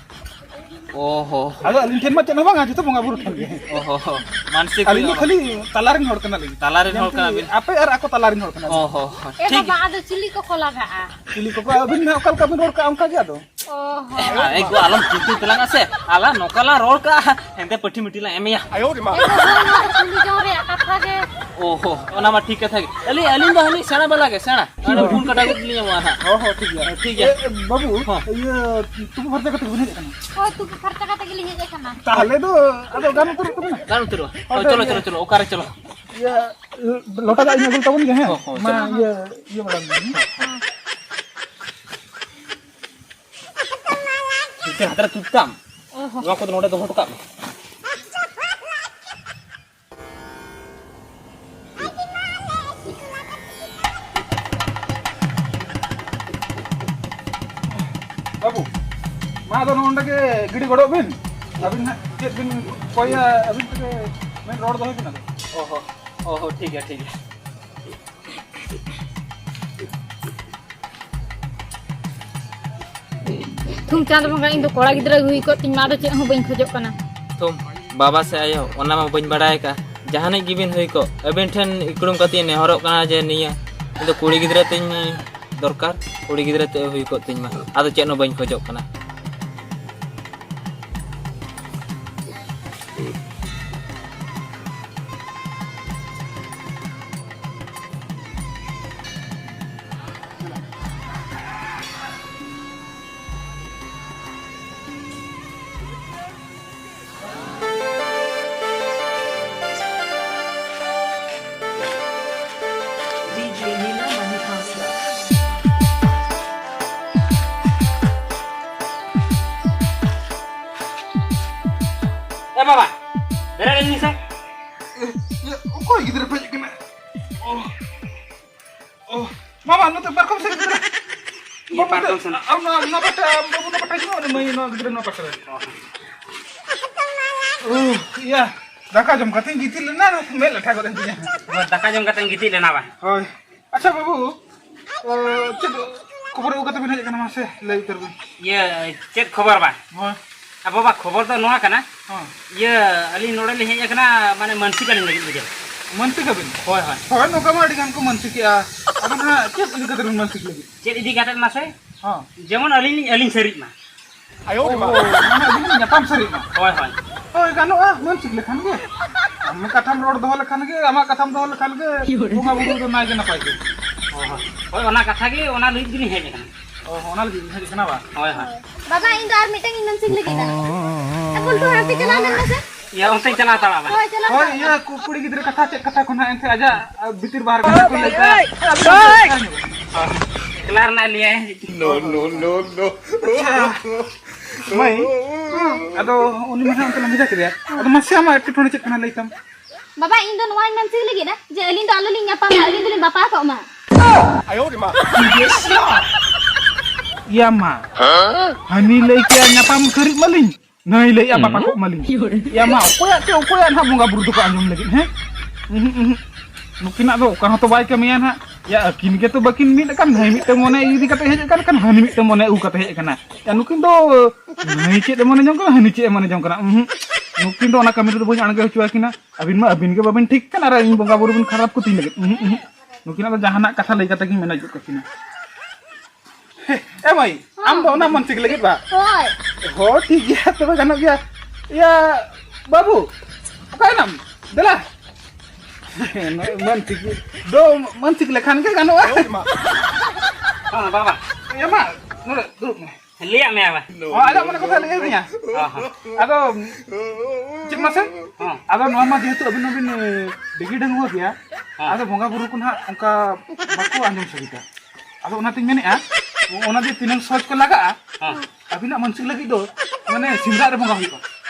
ᱚ ᱦᱚ᱾ ᱟᱫᱚ ᱟᱹᱞᱤᱧ ᱴᱷᱮᱱ ᱢᱟ ᱪᱮᱫ ᱦᱚᱸ ᱵᱟᱝᱟ, ᱡᱚᱛᱚ ᱵᱚᱸᱜᱟ ᱵᱩᱨᱩ ᱴᱷᱮᱱ ᱜᱮ᱾ ᱚ ᱦᱚ ᱦᱚ, ᱢᱟᱱᱥᱤᱠ ᱟᱹᱞᱤᱧ ᱫᱚ ᱦᱩᱭᱩᱜᱼᱟ᱾ ᱠᱷᱟᱹᱞᱤ ᱛᱟᱞᱟ ᱨᱮᱱ ᱦᱚᱲ ᱠᱟᱱᱟᱞᱤᱧ᱾ ᱛᱟᱞᱟ ᱨᱮᱱ ᱦᱚᱲ ᱡᱟᱦᱟᱸ ᱠᱟᱱᱟ ᱵᱤᱱ᱾ ᱟᱯᱮ ᱟᱨ ᱟᱠᱚ ᱛᱟᱞᱟ ᱨᱮᱱ ᱦᱚᱲ ᱠᱟᱱᱟ ᱵᱤᱱ᱾ ᱚ ᱦᱚ ᱦᱚ, ᱮ ᱴᱷᱤᱠ ᱵᱟᱵᱟ, ᱜᱮᱭᱟ᱾ ᱟᱫᱚ ᱪᱤᱞᱤ ᱠᱚᱠᱚ ᱞᱟᱜᱟᱜᱼᱟ? ᱪᱤᱞᱤ ᱠᱚᱠᱚ, ᱟᱹᱵᱤᱱ ᱱᱟᱦᱟᱜ ᱚᱠᱟ ᱞᱮᱠᱟ ᱵᱤᱱ ᱨᱚᱲ ᱠᱟᱜᱼᱟ, ᱚᱱᱠᱟ ᱜᱮ ᱟᱫᱚ᱾ ᱚ ᱦᱚ᱾ ᱟᱨ ᱮ ᱜᱚ, ᱟᱞᱚᱢ ᱪᱤᱱᱛᱟᱹ ᱛᱟᱞᱟᱝᱟ ᱥᱮ, ᱟᱞᱟᱝ ᱱᱚᱝᱠᱟ ᱞᱟᱝ ᱨᱚᱲ ᱠᱟᱜᱼᱟ, ᱦᱮᱸᱫᱮ ᱯᱟᱹᱴᱷᱤ ᱢᱤᱴᱤ ᱞᱟᱝ ᱮᱢᱮᱭᱟ᱾ ᱟᱭᱳ ᱨᱮ ᱢᱟ᱾ ᱮ ᱵᱟᱵᱟ, ᱚᱱᱟ ᱫᱚ ᱠᱩᱞᱤ ᱡᱚᱝ ᱨᱮᱭᱟᱜ ᱠᱟᱛᱷᱟ ᱜᱮ᱾ ᱚ ᱦᱚ, ᱚᱱᱟ ᱢᱟ ᱴᱷᱤᱠ ᱠᱟᱛᱷᱟ ᱜᱮ᱾ ᱟᱹᱞᱤᱧ, ᱟᱹᱞᱤᱧ ᱫᱚ ᱦᱟᱹᱱᱤ ᱥᱮᱬᱟ ᱵᱟᱞᱟ ᱜᱮ, ᱥᱮᱬᱟ᱾ ᱚᱱᱟ ᱯᱩᱱ ᱠᱟᱴᱟ ᱜᱮ ᱞᱤᱧ ᱮᱢᱚᱜᱼᱟ ᱦᱟᱸᱜ᱾ ᱦᱚᱸ, ᱦᱚᱸ, ᱴᱷᱤᱠ ᱜᱮᱭᱟ᱾ ᱴᱷᱤᱠ ᱜᱮᱭᱟ᱾ ᱮ, ᱮ, ᱵᱟᱹᱵᱩ, ᱦᱚᱸ᱾ ᱤᱭᱟᱹ, ᱛᱩᱯᱩ ᱯᱷᱟᱨᱪᱟ ᱠᱟᱛᱮ ᱜᱮᱵᱤᱱ ᱦᱮᱡ ᱟᱠᱟᱱᱟ? ᱦᱳᱭ, ᱛᱩᱯᱩ ᱯᱷᱟᱨᱪᱟ ᱠᱟᱛᱮ ᱜᱮᱞᱤᱧ ᱦᱮᱡ ᱟᱠᱟᱱᱟ᱾ ᱛᱟᱦᱚᱞᱮ ᱫᱚ ᱟᱫᱚ ᱜᱟᱱ ᱩᱛᱟᱹᱨᱚᱜ ᱛᱟᱵᱚᱱᱟ᱾ ᱜᱟᱱ ᱩᱛᱟᱹᱨᱚᱜᱼᱟ᱾ ᱦᱳᱭ, ᱦᱳᱭ, ᱪᱚᱞᱚ, ᱤᱭᱟᱹ, ᱪᱚᱞᱚ, ᱪᱚᱞᱚ, ᱚᱠᱟᱨᱮ ᱪᱚᱞᱚ? ᱤᱭᱟᱹ, ᱞᱚᱴᱟ ᱫᱟᱜ ᱤᱧ ᱟᱹᱜᱩ ᱛᱟᱵᱚᱱ ᱜᱮ, ᱦᱮᱸ? ᱦᱚᱸ, ᱦᱚᱸ, ᱢᱟ, ᱪᱚᱞᱚ᱾ ᱤᱭᱟᱹ, ᱤᱭᱟᱹ ᱵᱟᱲᱟ ᱞᱮᱱ ᱜᱮ᱾ ᱦᱟᱛᱮ ᱨᱮ ᱛᱩᱫ ᱛᱟᱢ᱾ ᱚ ᱦᱚᱸ᱾ ᱱᱚᱣᱟ ᱠᱚᱫᱚ ᱱᱚᱰᱮ ᱫᱚᱦᱚ ᱦᱚᱴᱚ ᱠᱟᱜ ᱢᱮ᱾ ᱵᱟᱹᱵᱩ, ᱢᱟ ᱟᱫᱚ ᱱᱚᱰᱮ ᱜᱮ ᱜᱤᱰᱤ ᱜᱚᱲᱚᱜ ᱵᱤᱱ᱾ ᱟᱹᱵᱤᱱ ᱦᱟᱸᱜ ᱪᱮᱫ ᱵᱤᱱ ᱠᱚᱭᱟ, ᱟᱹᱵᱤᱱ ᱛᱮᱜᱮ ᱢᱮᱱ ᱨᱚᱲ ᱫᱚᱦᱚᱭ ᱵᱤᱱ ᱟᱫᱚ᱾ ᱚ ᱦᱚᱸ, ᱚ ᱦᱚᱸ, ᱴᱷᱤᱠ ᱜᱮᱭᱟ, ᱴᱷᱤᱠ ᱜᱮᱭᱟ᱾ ᱛᱷᱩᱢ ᱪᱟᱸᱫ ᱵᱚᱸᱜᱟ, ᱤᱧ ᱫᱚ ᱠᱚᱲᱟ ᱜᱤᱫᱽᱨᱟᱹ ᱜᱮ ᱦᱩᱭ ᱠᱚᱜ ᱛᱤᱧ ᱢᱟ, ᱟᱫᱚ ᱪᱮᱫ ᱦᱚᱸ ᱵᱟᱹᱧ ᱠᱷᱚᱡᱚᱜ ᱠᱟᱱᱟ᱾ ᱛᱷᱩᱢ, ᱵᱟᱵᱟ ᱥᱮ ᱟᱭᱳ, ᱚᱱᱟ ᱢᱟ ᱵᱟᱹᱧ ᱵᱟᱲᱟᱭ ᱟᱠᱟᱫ᱾ ᱡᱟᱦᱟᱱᱤᱡ ᱜᱮᱵᱤᱱ ᱦᱩᱭ ᱠᱚᱜ, ᱟᱹᱵᱤᱱ ᱴᱷᱮᱱ ᱤᱠᱲᱩᱢ ᱠᱟᱛᱮ ᱤᱧ ᱱᱮᱦᱚᱨᱚᱜ ᱠᱟᱱᱟ ᱡᱮ ᱱᱤᱭᱟᱹ, ᱤᱧ ᱫᱚ ᱠᱩᱲᱤ ᱜᱤᱫᱽᱨᱟᱹ ᱛᱤᱧ ᱫᱚᱨᱠᱟᱨ, ᱠᱩᱲᱤ ᱜᱤᱫᱽᱨᱟᱹ ᱛᱮ ᱦᱩᱭ ᱠᱚᱜ ᱛᱤᱧ ᱢᱟ, ᱟᱫᱚ ᱪᱮᱫ ᱦᱚᱸ ᱵᱟᱹᱧ ᱠᱷᱚᱡᱚᱜ ᱠᱟᱱᱟ᱾ ᱮ ᱵᱟᱵᱟ, ᱵᱮᱨᱮᱫ ᱞᱮᱱ ᱢᱮᱥᱮ᱾ ᱮ, ᱮ, ᱚᱠᱚᱭ ᱜᱤᱫᱽᱨᱟᱹ ᱯᱮ ᱦᱮᱡ ᱠᱟᱱᱟ? ᱚ, ᱚ, ᱢᱟᱢᱟ, ᱱᱚᱛᱮ ᱯᱟᱨᱠᱚᱢ ᱥᱮᱫ ᱜᱤᱫᱽᱨᱟᱹ᱾ ᱤᱭᱟᱹ, ᱵᱟᱹᱵᱩ, ᱯᱟᱨᱠᱚᱢ ᱥᱮᱫ᱾ ᱟᱢ ᱱᱚᱣᱟ, ᱱᱚᱣᱟ ᱯᱟᱦᱴᱟ, ᱟᱢ ᱵᱟᱹᱵᱩ, ᱱᱚᱣᱟ ᱯᱟᱦᱴᱟ ᱦᱤᱡᱩᱜ ᱢᱮ, ᱢᱟᱹᱭ, ᱱᱚᱣᱟ ᱜᱤᱫᱽᱨᱟᱹ ᱱᱚᱣᱟ ᱯᱟᱦᱴᱟ ᱨᱮ᱾ ᱚ, ᱤᱭᱟᱹ, ᱫᱟᱠᱟ ᱡᱚᱢ ᱠᱟᱛᱮᱧ ᱜᱤᱛᱤᱡ ᱞᱮᱱᱟ, ᱢᱮᱫ ᱞᱟᱴᱷᱟ ᱜᱚᱫ ᱮᱱ ᱛᱤᱧᱟ᱾ ᱚ, ᱫᱟᱠᱟ ᱡᱚᱢ ᱠᱟᱛᱮᱢ ᱜᱤᱛᱤᱡ ᱞᱮᱱᱟ ᱵᱟᱝ? ᱦᱳᱭ᱾ ᱟᱪᱪᱷᱟ ᱵᱟᱹᱵᱩ, ᱚ, ᱪᱮᱫ ᱠᱷᱚᱵᱚᱨ ᱟᱹᱜᱩ ᱠᱟᱛᱮ ᱵᱤᱱ ᱦᱮᱡ ᱟᱠᱟᱱᱟ, ᱢᱟᱥᱮ ᱞᱟᱹᱭ ᱩᱛᱟᱹᱨ ᱵᱤᱱ᱾ ᱤᱭᱟᱹ, ᱪᱮᱫ ᱠᱷᱚᱵᱚᱨ ᱵᱟᱝ? ᱦᱳᱭ᱾ ᱟ, ᱵᱟᱵᱟ, ᱠᱷᱚᱵᱚᱨ ᱫᱚ ᱱᱚᱣᱟ ᱠᱟᱱᱟ᱾ ᱦᱚᱸ᱾ ᱤᱭᱟᱹ, ᱟᱹᱞᱤᱧ ᱱᱚᱰᱮ ᱞᱤᱧ ᱦᱮᱡ ᱟᱠᱟᱱᱟ, ᱢᱟᱱᱮ, ᱢᱟᱹᱱᱥᱤᱠ ᱟᱹᱞᱤᱧ ᱞᱟᱹᱜᱤᱫ, ᱵᱩᱡᱷᱟᱹᱣ᱾ ᱢᱟᱹᱱᱥᱤᱠ ᱟᱹᱵᱤᱱ? ᱦᱳᱭ, ᱦᱳᱭ᱾ ᱦᱳᱭ, ᱱᱚᱝᱠᱟ ᱢᱟ ᱟᱹᱰᱤ ᱜᱟᱱ ᱠᱚ ᱢᱟᱹᱱᱥᱤᱠᱮᱜᱼᱟ᱾ ᱟᱫᱚ ᱱᱟᱦᱟᱜ ᱪᱮᱫ ᱤᱫᱤ ᱠᱟᱛᱮ ᱵᱤᱱ ᱢᱟᱹᱱᱥᱤᱠ ᱞᱟᱹᱜᱤᱫ? ᱪᱮᱫ ᱤᱫᱤ ᱠᱟᱛᱮ ᱢᱟᱥᱮ? ᱦᱚᱸ᱾ ᱡᱮᱢᱚᱱ ᱟᱹᱞᱤᱧ ᱞᱤᱧ, ᱟᱹᱞᱤᱧ ᱥᱟᱹᱨᱤᱜ ᱢᱟ᱾ ᱟᱭᱳ ᱨᱮ ᱢᱟ᱾ ᱚ, ᱢᱟᱱᱮ ᱟᱹᱵᱤᱱ ᱵᱤᱱ ᱧᱟᱯᱟᱢ ᱥᱟᱹᱨᱤᱜ ᱢᱟ? ᱦᱳᱭ, ᱦᱳᱭ᱾ ᱦᱳᱭ, ᱜᱟᱱᱚᱜᱼᱟ, ᱢᱟᱹᱱᱥᱤᱠ ᱞᱮᱠᱷᱟᱱ ᱜᱮ᱾ ᱟᱢᱟᱜ ᱠᱟᱛᱷᱟᱢ ᱨᱚᱲ ᱫᱚᱦᱚ ᱞᱮᱠᱷᱟᱱ ᱜᱮ, ᱟᱢᱟᱜ ᱠᱟᱛᱷᱟᱢ ᱫᱚᱦᱚ ᱞᱮᱠᱷᱟᱱ ᱜᱮ ᱵᱚᱸᱜᱟ ᱵᱩᱨᱩ ᱫᱚ ᱱᱟᱭ ᱜᱮ ᱱᱟᱯᱟᱭ ᱜᱮ᱾ ᱚ, ᱦᱳᱭ, ᱚᱱᱟ ᱠᱟᱛᱷᱟ ᱜᱮ, ᱚᱱᱟ ᱞᱟᱹᱜᱤᱫ ᱜᱮᱞᱤᱧ ᱦᱮᱡ ᱟᱠᱟᱱᱟ᱾ ᱚ, ᱚᱱᱟ ᱞᱟᱹᱜᱤᱫ ᱵᱤᱱ ᱦᱮᱡ ᱟᱠᱟᱱᱟ ᱵᱟ? ᱦᱳᱭ, ᱦᱳᱭ᱾ ᱵᱟᱵᱟ, ᱤᱧ ᱫᱚ ᱟᱨ ᱢᱤᱫᱴᱟᱝ ᱤᱧ ᱢᱮᱱ ᱥᱤᱠ ᱞᱟᱹᱜᱤᱫ ᱫᱟ᱾ ᱮ, ᱵᱚᱞᱴᱩ, ᱦᱟᱱᱛᱮ ᱪᱟᱞᱟᱣ ᱞᱮᱱ ᱢᱮᱥᱮ᱾ ᱤᱭᱟᱹ, ᱚᱱᱛᱮᱧ ᱪᱟᱞᱟᱣ ᱦᱟᱛᱟᱲᱚᱜᱼᱟ ᱵᱟ᱾ ᱦᱳᱭ, ᱪᱟᱞᱟᱣ ᱦᱳᱭ, ᱦᱟᱛᱟᱲ᱾ ᱤᱭᱟᱹ, ᱠᱩ-, ᱠᱩᱲᱤ ᱜᱤᱫᱽᱨᱟᱹ ᱠᱟᱛᱷᱟ ᱪᱮᱫ ᱠᱟᱛᱷᱟ ᱠᱚ ᱱᱟᱦᱟᱜ ᱮᱱᱛᱮ ᱟᱡᱟᱜ, ᱟ, ᱵᱷᱤᱛᱤᱨ ᱵᱟᱦᱨᱮ ᱠᱟᱛᱷᱟ ᱠᱚ ᱞᱟᱹᱭ ᱛᱟᱭᱟ᱾ ᱮᱠᱞᱟ ᱨᱮᱱᱟᱜ ᱞᱟᱹᱭᱟᱭ᱾ No, no, no, no. ᱟᱪᱪᱷᱟ᱾ ᱢᱟᱹᱭ, ᱟᱫᱚ ᱩᱱᱤ ᱢᱟ ᱱᱟᱦᱟᱜ ᱚᱱᱛᱮ ᱞᱟᱝ ᱵᱷᱮᱡᱟ ᱠᱮᱫᱮᱭᱟ᱾ ᱟᱫᱚ ᱢᱟᱥᱮ ᱟᱢᱟᱜ ᱮᱴᱠᱮᱴᱚᱬᱮ ᱪᱮᱫ ᱠᱟᱱᱟ ᱞᱟᱹᱭ ᱛᱟᱢ? ᱵᱟᱵᱟ, ᱤᱧ ᱫᱚ ᱱᱚᱣᱟᱧ ᱢᱮᱱ ᱪᱮᱫ ᱞᱟᱹᱜᱤᱫ ᱟ ᱡᱮ ᱟᱹᱞᱤᱧ ᱫᱚ ᱟᱞᱚ ᱞᱤᱧ ᱧᱟᱯᱟᱢᱟ, ᱟᱹᱞᱤᱧ ᱫᱚᱞᱤᱧ ᱵᱟᱯᱟ ᱠᱚᱜ ᱢᱟ᱾ ᱭᱟ ᱢᱟ, ᱦᱟᱹᱱᱤ ᱞᱟᱹᱭ ᱠᱮᱭᱟ ᱧᱟᱯᱟᱢ ᱠᱟᱹᱨᱤᱡ ᱢᱟᱹᱞᱤᱧ, ᱱᱟᱹᱭ ᱞᱟᱹᱭᱮᱜᱼᱟ ᱵᱟᱯᱟ ᱠᱚᱜ ᱢᱟᱹᱞᱤᱧ᱾ ᱭᱟ ᱢᱟ, ᱚᱠᱚᱭᱟᱜ ᱛᱮ ᱚᱠᱚᱭᱟᱜ ᱱᱟᱦᱟᱜ ᱵᱚᱸᱜᱟ ᱵᱩᱨᱩ ᱫᱚᱠᱚ ᱟᱸᱡᱚᱢ ᱞᱟᱹᱜᱤᱫ, ᱦᱮᱸ? ᱩᱦᱩᱸ, ᱩᱦᱩᱸ᱾ ᱱᱩᱠᱤᱱᱟᱜ ᱫᱚ ᱚᱠᱟ ᱦᱚᱸᱛᱚ ᱵᱟᱭ ᱠᱟᱹᱢᱤᱭᱟ ᱱᱟᱦᱟᱜ᱾ ᱭᱟ, ᱟᱹᱠᱤᱱ ᱜᱮᱛᱚ ᱵᱟᱹᱠᱤᱱ ᱢᱤᱫ ᱟᱠᱟᱱ, ᱱᱟᱹᱭ ᱢᱤᱫᱴᱟᱝ ᱢᱚᱱᱮ ᱤᱫᱤ ᱠᱟᱛᱮ ᱦᱮᱡ ᱟᱠᱟᱱ ᱠᱷᱟᱱ ᱦᱟᱹᱱᱤ ᱢᱤᱫᱴᱟᱝ ᱢᱚᱱᱮ ᱟᱹᱜᱩ ᱠᱟᱛᱮ ᱦᱮᱡ ᱟᱠᱟᱱᱟ᱾ ᱭᱟ, ᱱᱩᱠᱤᱱ ᱫᱚ ᱱᱟᱹᱭ ᱪᱮᱫ ᱮ ᱢᱚᱱᱮ ᱡᱚᱝ ᱠᱟᱱᱟ, ᱦᱟᱹᱱᱤ ᱪᱮᱫ ᱮ ᱢᱚᱱᱮ ᱡᱚᱝ ᱠᱟᱱᱟ? ᱩᱦᱩᱸ᱾ ᱱᱩᱠᱤᱱ ᱫᱚ ᱚᱱᱟ ᱠᱟᱹᱢᱤ ᱨᱮᱫᱚ ᱵᱟᱹᱧ ᱟᱬᱜᱚ ᱦᱚᱪᱚ ᱟᱹᱠᱤᱱᱟ᱾ ᱟᱹᱵᱤᱱ ᱢᱟ ᱟᱹᱵᱤᱱ ᱜᱮ ᱵᱟᱹᱵᱤᱱ ᱴᱷᱤᱠ ᱠᱟᱱ, ᱟᱨ ᱤᱧ ᱵᱚᱸᱜᱟ ᱵᱩᱨᱩ ᱵᱤᱱ ᱠᱷᱟᱨᱟᱯ ᱠᱚ ᱛᱤᱧ ᱞᱟᱹᱜᱤᱫ᱾ ᱩᱦᱩᱸ, ᱩᱦᱩᱸ᱾ ᱱᱩᱠᱤᱱᱟᱜ ᱫᱚ ᱡᱟᱦᱟᱱᱟᱜ ᱠᱟᱛᱷᱟ ᱞᱟᱹᱭ ᱠᱟᱛᱮ ᱜᱤᱧ ᱢᱮᱱᱟ ᱡᱩᱛ ᱠᱟᱹᱠᱤᱱᱟ᱾ ᱮ ᱢᱟᱹᱭ, ᱟᱢ ᱫᱚ ᱚᱱᱟ ᱢᱟᱹᱱᱥᱤᱠ ᱞᱟᱹᱜᱤᱫ ᱵᱟ? ᱦᱳᱭ᱾ ᱦᱚᱸ, ᱴᱷᱤᱠ ᱜᱮᱭᱟ, ᱛᱚᱵᱮ ᱜᱟᱱᱚᱜ ᱜᱮᱭᱟ᱾ ᱤᱭᱟᱹ, ᱵᱟᱹᱵᱩ, ᱚᱠᱟᱭᱮᱱᱟᱢ? ᱫᱮᱞᱟ᱾ ᱱᱚᱜᱼᱚᱭ ᱢᱟᱹᱱᱥᱤᱠ ᱫᱚ, ᱢᱟᱹᱱᱥᱤᱠ ᱞᱮᱠᱷᱟᱱ ᱜᱮ ᱜᱟᱱᱚᱜᱼᱟ᱾ ᱦᱳᱭ, ᱢᱟ᱾ ᱦᱮᱸ, ᱵᱟᱵᱟ᱾ ᱤᱭᱟᱹ, ᱢᱟ, ᱱᱚᱰᱮ ᱫᱩᱲᱩᱵ ᱢᱮ᱾ ᱞᱟᱹᱭᱟᱜ ᱢᱮᱭᱟ ᱵᱟ? ᱦᱚᱸ, ᱟᱡᱟᱜ ᱢᱚᱱᱮ ᱠᱟᱛᱷᱟ ᱞᱟᱹᱭ ᱟᱹᱫᱤᱧᱟ᱾ ᱦᱚᱸ, ᱦᱚᱸ᱾ ᱟᱫᱚ, ᱪᱮᱫ ᱢᱟᱥᱮ? ᱦᱚᱸ᱾ ᱟᱫᱚ ᱱᱚᱣᱟ ᱢᱟ ᱡᱮᱦᱮᱛᱩ ᱟᱹᱵᱤᱱ ᱢᱟᱵᱤᱱ, ᱮ, ᱰᱤᱜᱤ ᱰᱟᱺᱜᱩᱣᱟᱹ ᱜᱮᱭᱟ, ᱦᱚᱸ᱾ ᱟᱫᱚ ᱵᱚᱸᱜᱟ ᱵᱩᱨᱩ ᱠᱚ ᱱᱟᱦᱟᱜ ᱚᱱᱠᱟ ᱵᱟᱠᱚ ᱟᱸᱡᱚᱢ ᱥᱟᱹᱵᱤᱛᱟ᱾ ᱟᱫᱚ ᱚᱱᱟᱛᱤᱧ ᱢᱮᱱᱮᱫᱼᱟ, ᱚᱱᱟ ᱡᱮ ᱛᱤᱱᱟᱹᱝ ᱥᱚᱦᱚᱡ ᱠᱚ ᱞᱟᱜᱟᱜᱼᱟ, ᱦᱚᱸ᱾ ᱟᱹᱵᱤᱱᱟᱜ ᱢᱟᱹᱱᱥᱤᱠ ᱞᱟᱹᱜᱤᱫ ᱫᱚ, ᱢᱟᱱᱮ, ᱥᱤᱢᱨᱟᱜ ᱨᱮ ᱵᱚᱸᱜᱟ ᱦᱩᱭᱩᱜᱼᱟ᱾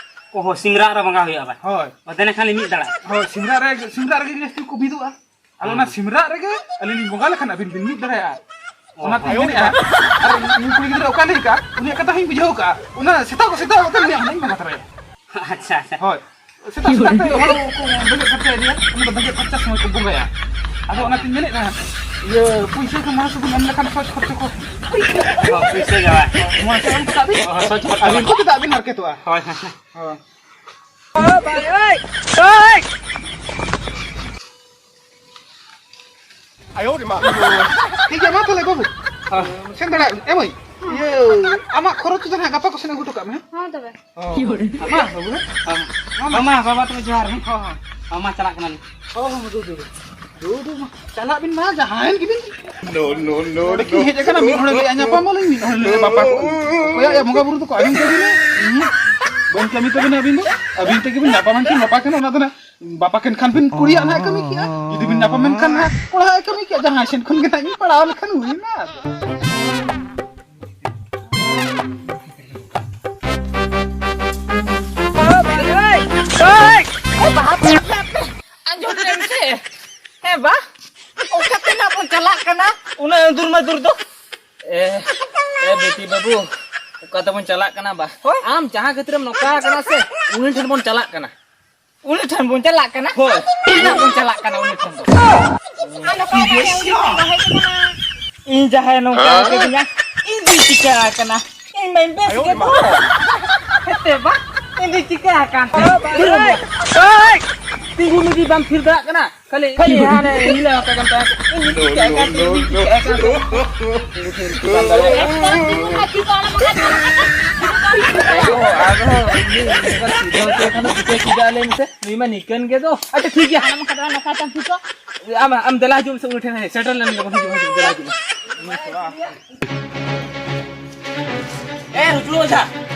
ᱚ ᱦᱚᱸ, ᱥᱤᱢᱨᱟᱜ ᱨᱮ ᱵᱚᱸᱜᱟ ᱦᱩᱭᱩᱜᱼᱟ ᱵᱟ? ᱦᱳᱭ᱾ ᱚ, ᱛᱮᱱᱮ ᱠᱷᱟᱱ ᱞᱤᱧ ᱢᱤᱫ ᱫᱟᱲᱮᱭᱟᱜᱼᱟ᱾ ᱦᱳᱭ, ᱥᱤᱢᱨᱟᱜ ᱨᱮ, ᱥᱤᱢᱨᱟᱜ ᱨᱮᱜᱮ ᱡᱟᱹᱥᱛᱤ ᱠᱚ ᱵᱤᱫᱩᱜᱼᱟ᱾ ᱟᱫᱚ ᱚᱱᱟ ᱦᱩᱸ᱾ ᱥᱤᱢᱨᱟᱜ ᱨᱮᱜᱮ ᱟᱹᱞᱤᱧ ᱞᱤᱧ ᱵᱚᱸᱜᱟ ᱞᱮᱠᱷᱟᱱ ᱟᱹᱵᱤᱱ ᱵᱤᱱ ᱢᱤᱫ ᱫᱟᱲᱮᱭᱟᱜᱼᱟ᱾ ᱚ, ᱚᱱᱟᱛᱤᱧ ᱦᱳᱭ᱾ ᱢᱮᱱᱮᱫᱼᱟ, ᱟᱨ ᱱᱩᱭ ᱠᱩᱲᱤ ᱜᱤᱫᱽᱨᱟᱹ ᱚᱠᱟᱭ ᱞᱟᱹᱭ ᱠᱟᱜᱼᱟ, ᱩᱱᱤᱭᱟᱜ ᱠᱟᱛᱷᱟ ᱦᱚᱸᱧ ᱵᱩᱡᱷᱟᱹᱣ ᱠᱟᱜᱼᱟ᱾ ᱚᱱᱟ ᱥᱮᱛᱟᱜ ᱠᱚ ᱥᱮᱛᱟᱜ ᱠᱟᱛᱮ ᱩᱱᱤᱭᱟᱜ ᱦᱚᱸᱧ ᱵᱚᱸᱜᱟ ᱛᱚᱨᱟᱭᱟ᱾ ᱟᱪᱪᱷᱟ, ᱟᱪᱪᱷᱟ᱾ ᱦᱳᱭ᱾ ᱥᱮᱛᱟᱜ ᱥᱮᱛᱟᱜ ᱛᱮ ᱦᱚᱲ ᱠᱚ ᱵᱮᱸᱜᱮᱫ ᱯᱷᱟᱨᱪᱟᱭᱮᱫᱮᱭᱟ, ᱩᱱᱤ ᱫᱚ ᱵᱮᱸᱜᱮᱫ ᱯᱷᱟᱨᱪᱟ ᱥᱚᱢᱚᱭ ᱠᱚ ᱵᱚᱸᱜᱟᱭᱟ᱾ ᱟᱫᱚ ᱚᱱᱟᱛᱤᱧ ᱢᱮᱱᱮᱫ ᱠᱟᱱᱟ, ᱤᱭᱟᱹ, ᱯᱩᱭᱥᱟᱹ ᱠᱚ ᱢᱚᱬᱮ ᱥᱚ ᱵᱚᱱ ᱮᱢ ᱞᱮᱠᱷᱟᱱ ᱥᱚᱡᱽ ᱠᱷᱚᱨᱪᱟ ᱠᱚ᱾ ᱚ, ᱯᱩᱭᱥᱟᱹ ᱡᱟᱶᱟᱭ᱾ ᱢᱚᱬᱮ ᱥᱚ ᱮᱢ ᱠᱟᱛᱮ ᱟᱹᱵᱤᱱ, ᱚ, ᱥᱚᱡᱽ ᱠᱷᱚᱨᱪᱟ᱾ ᱟᱹᱵᱤᱱ ᱠᱚ ᱪᱮᱫᱟᱜ ᱵᱤᱱ ᱦᱟᱨᱠᱮᱛᱚᱜᱼᱟ? ᱦᱳᱭ, ᱦᱳᱭ᱾ ᱦᱳᱭ᱾ ᱴᱷᱤᱠ ᱜᱮᱭᱟ, ᱢᱟ ᱛᱟᱦᱚᱞᱮ ᱵᱟᱹᱵᱩ᱾ ᱦᱮᱸ᱾ ᱥᱮᱱ ᱫᱟᱲᱮᱭᱟᱜ ᱵᱤᱱ᱾ ᱮ ᱢᱟᱹᱭ, ᱟᱢᱟᱜ ᱠᱷᱚᱨᱚᱪ ᱫᱚ ᱱᱟᱦᱟᱜ ᱜᱟᱯᱟ ᱠᱚ ᱥᱮᱱ ᱟᱹᱜᱩ ᱦᱚᱴᱚ ᱠᱟᱜ ᱢᱮ᱾ ᱦᱚᱸ ᱛᱚᱵᱮ᱾ ᱦᱚᱸ, ᱦᱚᱸ᱾ ᱢᱟ, ᱵᱟᱹᱵᱩ᱾ ᱦᱚᱸ, ᱢᱟ, ᱵᱟᱵᱟ ᱛᱚᱵᱮ ᱡᱚᱦᱟᱨ ᱦᱮᱸ᱾ ᱦᱚᱸ, ᱦᱚᱸ᱾ ᱦᱚᱸ, ᱢᱟ, ᱪᱟᱞᱟᱜ ᱠᱟᱱᱟᱞᱤᱧ᱾ ᱦᱚᱸ, ᱦᱚᱸ, ᱫᱩ, ᱫᱩ, ᱫᱩ᱾ ᱫᱩ, ᱫᱩ, ᱢᱟ᱾ ᱪᱟᱞᱟᱜ ᱵᱤᱱ ᱢᱟ, ᱡᱟᱦᱟᱸᱭᱮᱱ ᱜᱮᱵᱤᱱ᱾ No, no, no, ᱱᱚᱰᱮ ᱠᱤᱱ no. ᱦᱮᱡ ᱟᱠᱟᱱᱟ, ᱢᱤᱫ ᱦᱚᱲᱮ ᱞᱟᱹᱭᱮᱫᱼᱟ, ᱧᱟᱯᱟᱢ ᱟᱹᱞᱤᱧ, ᱢᱤᱫ ᱦᱚᱲᱮ ᱞᱟᱹᱭᱮᱫᱼᱟ, ᱵᱟᱯᱟ ᱠᱚ᱾ ᱚᱠᱚᱭᱟᱜ ᱭᱟ ᱵᱚᱸᱜᱟ ᱵᱩᱨᱩ ᱫᱚᱠᱚ ᱟᱹᱵᱤᱱ ᱛᱟᱹᱵᱤᱱᱟ? ᱦᱩᱸ? ᱵᱟᱹᱧ ᱠᱟᱹᱢᱤ ᱛᱟᱹᱵᱤᱱᱟ ᱟᱹᱵᱤᱱ ᱫᱚ? ᱟᱹᱵᱤᱱ ᱛᱮᱜᱮ ᱵᱤᱱ ᱧᱟᱯᱟᱢ ᱮᱱ ᱠᱷᱟᱱ ᱵᱟᱯᱟ ᱠᱟᱱᱟ, ᱚᱱᱟ ᱫᱚ ᱱᱟᱜ ᱵᱟᱯᱟ ᱠᱮᱱ ᱠᱷᱟᱱ ᱵᱤᱱ ᱠᱩᱲᱤᱭᱟᱜ ᱱᱟᱦᱟᱜ ᱠᱟᱹᱢᱤ ᱠᱮᱜᱼᱟ, ᱡᱩᱫᱤ ᱵᱤᱱ ᱧᱟᱯᱟᱢ ᱮᱱ ᱠᱷᱟᱱ ᱱᱟᱦᱟᱜ ᱠᱚᱲᱟ ᱦᱟᱜ ᱠᱟᱹᱢᱤ ᱠᱮᱜᱼᱟ, ᱡᱟᱦᱟᱸᱭ ᱥᱮᱱ ᱠᱷᱚᱱ ᱜᱮ ᱱᱟᱦᱟᱜ ᱤᱧ ᱯᱟᱲᱟᱣ ᱞᱮᱠᱷᱟᱱ ᱦᱩᱭᱱᱟ ᱟᱫᱚ᱾ ᱟᱸᱡᱚᱢ ᱞᱮᱢ ᱥᱮ᱾ ᱦᱮᱸ ᱵᱟ, ᱚᱠᱟ ᱛᱮ ᱱᱟᱜ ᱵᱚᱱ ᱪᱟᱞᱟᱜ ᱠᱟᱱᱟ ᱩᱱᱟᱹᱜ ᱟᱹᱫᱩᱨ ᱢᱟᱹᱫᱩᱨ ᱫᱚ? ᱮ, ᱮ ᱵᱤᱴᱤ ᱵᱟᱹᱵᱩ, ᱚᱠᱟ ᱛᱮᱵᱚᱱ ᱪᱟᱞᱟᱜ ᱠᱟᱱᱟ ᱵᱟ? ᱦᱳᱭ᱾ ᱟᱢ ᱡᱟᱦᱟᱸ ᱠᱷᱟᱹᱛᱤᱨᱮᱢ ᱱᱚᱝᱠᱟ ᱠᱟᱱᱟ ᱥᱮ, ᱩᱱᱤ ᱴᱷᱮᱱ ᱵᱚᱱ ᱪᱟᱞᱟᱜ ᱠᱟᱱᱟ᱾ ᱩᱱᱤ ᱴᱷᱮᱱ ᱵᱚᱱ ᱪᱟᱞᱟᱜ ᱠᱟᱱᱟ? ᱦᱳᱭ᱾ ᱪᱮᱫᱟᱜ ᱵᱚᱱ ᱪᱟᱞᱟᱜ ᱠᱟᱱᱟ ᱩᱱᱤ ᱴᱷᱮᱱ ᱫᱚ? ᱟᱨ ᱱᱚᱝᱠᱟ ᱵᱟᱭ ᱦᱮᱡ ᱠᱟᱱᱟ᱾ ᱤᱧ ᱡᱟᱦᱟᱸᱭ ᱱᱚᱝᱠᱟ ᱠᱟᱹᱫᱤᱧᱟ, ᱤᱧ ᱫᱩᱧ ᱪᱤᱠᱟ ᱟᱠᱟᱱᱟ? ᱤᱧ ᱢᱟᱧ ᱵᱮᱥ ᱜᱮ ᱫᱚ᱾ ᱦᱮᱸ ᱥᱮ ᱵᱟ? ᱤᱧ ᱫᱩᱧ ᱪᱤᱠᱟ ᱟᱠᱟᱱ? ᱛᱤᱸᱜᱩ ᱢᱤᱫ ᱵᱟᱢ ᱛᱷᱤᱨ ᱫᱟᱲᱮᱭᱟᱜ ᱠᱟᱱᱟ᱾ ᱠᱷᱟᱹᱞᱤ, ᱠᱷᱟᱹᱞᱤ ᱦᱟᱱᱮ ᱦᱤᱞᱟᱹᱣ ᱟᱯᱮ ᱠᱟᱱ ᱛᱟᱦᱮᱸ᱾ ᱤᱧ ᱫᱩᱧ ᱪᱤᱠᱟ ᱟᱠᱟᱱ? ᱤᱧ ᱫᱩᱧ ᱪᱤᱠᱟ ᱟᱠᱟᱱ? ᱟᱨᱦᱚᱸ, ᱟᱨᱦᱚᱸ, ᱤᱧ ᱫᱚ ᱥᱤᱫᱷᱟᱹ ᱦᱚᱪᱚᱭ ᱠᱷᱟᱱ ᱫᱚ ᱪᱤᱠᱟᱹ ᱪᱮᱫᱟᱜ ᱞᱟᱹᱭ ᱢᱮᱥᱮ? ᱱᱩᱭ ᱢᱟ ᱱᱤᱝᱠᱟᱹᱱ ᱜᱮ ᱫᱚ᱾ ᱟᱪᱪᱷᱟ, ᱴᱷᱤᱠ ᱜᱮᱭᱟ᱾ ᱦᱟᱲᱟᱢ ᱠᱟᱰᱟ ᱱᱚᱝᱠᱟ ᱛᱟᱢ ᱴᱷᱤᱠᱟ? ᱟᱢ, ᱟᱢ ᱫᱮᱞᱟ ᱦᱤᱡᱩᱜ ᱢᱮᱥᱮ ᱩᱱᱤ ᱴᱷᱮᱱ, ᱦᱮᱸ, ᱥᱮᱴᱮᱨ ᱞᱮᱱ ᱜᱮᱵᱚᱱ, ᱦᱤᱡᱩᱜ, ᱦᱤᱡᱩᱜ, ᱫᱮᱞᱟ ᱦᱤᱡᱩᱜ ᱢᱮ᱾ ᱮ, ᱨᱩᱪᱩ ᱚᱡᱷᱟ,